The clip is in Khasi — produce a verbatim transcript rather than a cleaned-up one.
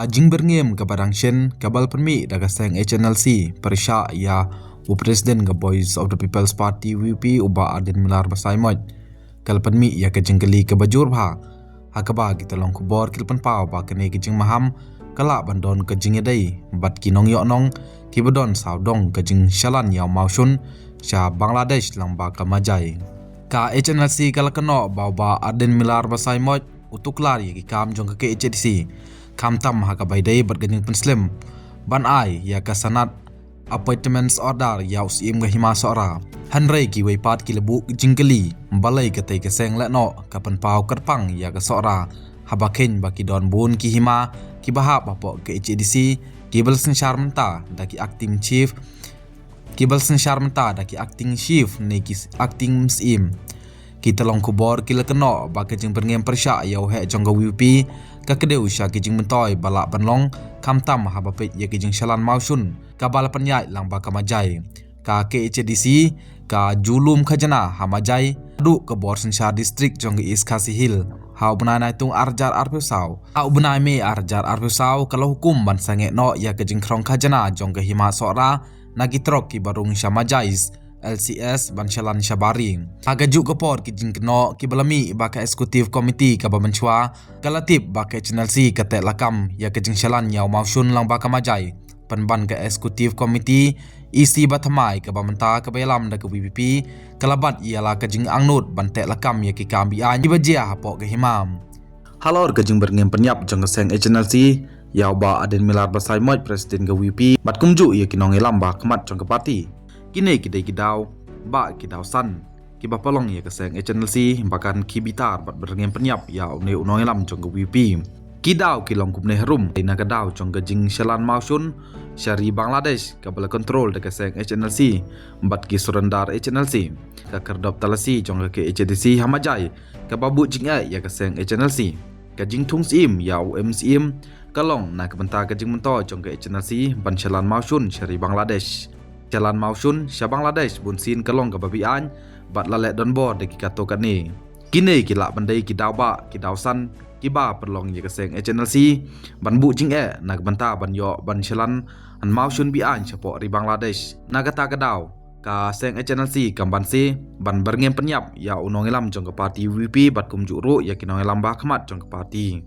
A jingbyrngem kaba dang shen kaba la pynmih da ka seng H N L C pyrshah ïa u President ka Voice of the People's Party V P u Bah Ardent Miller Basaiawmoit, ka la pynmih ïa ka jingkylli kaba jur bha, ha kaba ki tyllong khubor ki la pynpaw ba kane ka jingmaham ka lah ban don ka jingïadei bad ki nongïohnong kiba don sawdong ka jingshalan ïa u mawshun sha Bangladesh lyngba ka Majai. Ka H N L C ka la kynnoh ba u Bah Ardent Miller Basaiawmoit u tuklar ïa ki kam jong ka K H A D C, khamtam ha kaba ïadei bad ka jingpynslem ban ai ïa ka Sanad Appointments Order ïa u Syiem ka Hima Sohra. Hynrei kiwei pat ki la buh jingkylli balei katei ka seng lehnoh ka pynpaw kyrpang ïa ka Sohra, haba kheiñ ba ki don bun ki hima kiba hap hapoh ka K H A D C kiba la synshar mynta da ki acting chief, kiba la synshar mynta da ki acting chief ne ki acting syiem. Ki tyllong khubor ki la kynnoh ba ka jingbyrngem pyrshah ïa u heh jong ka V P ka kdew sha ki jingmyntoi ba lah ban long, khamtam haba peit ïa ki jingshalan mawshun kaba la pynïaid lyngba ka Majai. Ka K H A D C ka ju lum khajna ha Majai haduh ka bor synshar district jong ka East Khasi Hills ha u bnai Naitung arhajar arphew saw. Ha u bnai May arhajar arphew saw ka la hukum ban sangeh noh ïa ka jingkhrong khajna jong ka Hima Sohra na ki trok kiba rung sha Majai L C S ban shalan shabar ri. Ha kajuh ka por ki jingkynnoh kiba la mih ba ka Executive Committee kaba mynshuwa ka la tip ba ka H N L C ka teh lakam ïa ka jingshalan ïa u mawshun lyngba ka Majai. Pynban ka Executive Committee E C bathymmai kaba mynta kaba ïalam da ka V P P ka la bat ïa la ka jingangnud ban teh lakam ïa ki kam beaiñ kiba jia hapoh ka hima. Halor ka jingbyrngem pynïap jong ka seng H N L C ïa u Bah Ardent Miller Basaiawmoit, President ka V P, bad kumjuh ïa ki nongïalam ba khmat jong ka party. Kine ki dei ki daw ba ki daw san kiba pynlong ïa ka seng H N L C ba kan ki bitar bad byrngem pynïap ïa une u nongïalam jong ka V P. Ki daw ki long kumne harum, na ka daw jong ka jingshalan mawshun sha ri Bangladesh kaba la control da ka seng H N L C bad ki surrender H N L C, ka khyrdop talasi jong ka K H A D C ha Majai kaba buh jingeh ïa ka seng H N L C. Ka jingthung syiem ïa u M C M ka long na ka bynta ka jingmyntoi jong ka H N L C ban shalan mawshun sha ri Bangladesh. Shalan mawshun sha Bangladesh bunsien ka long kaba beaiñ bad la leh donbor da ki katto katne. Kine ki lah ban dei ki daw ba ki daw san kiba pynlong ïa ka seng H N L C ban buh jingeh na ka bynta ban ïoh ban shalan mawshun beaiñ shapoh ri Bangladesh. Na kata ka daw ka seng H N L C kam banse ban byrngem pynïap ïa u nongïalam jong ka party V P bad kumjuh ruh ïa ki nongïalam ba khmat jong ka party.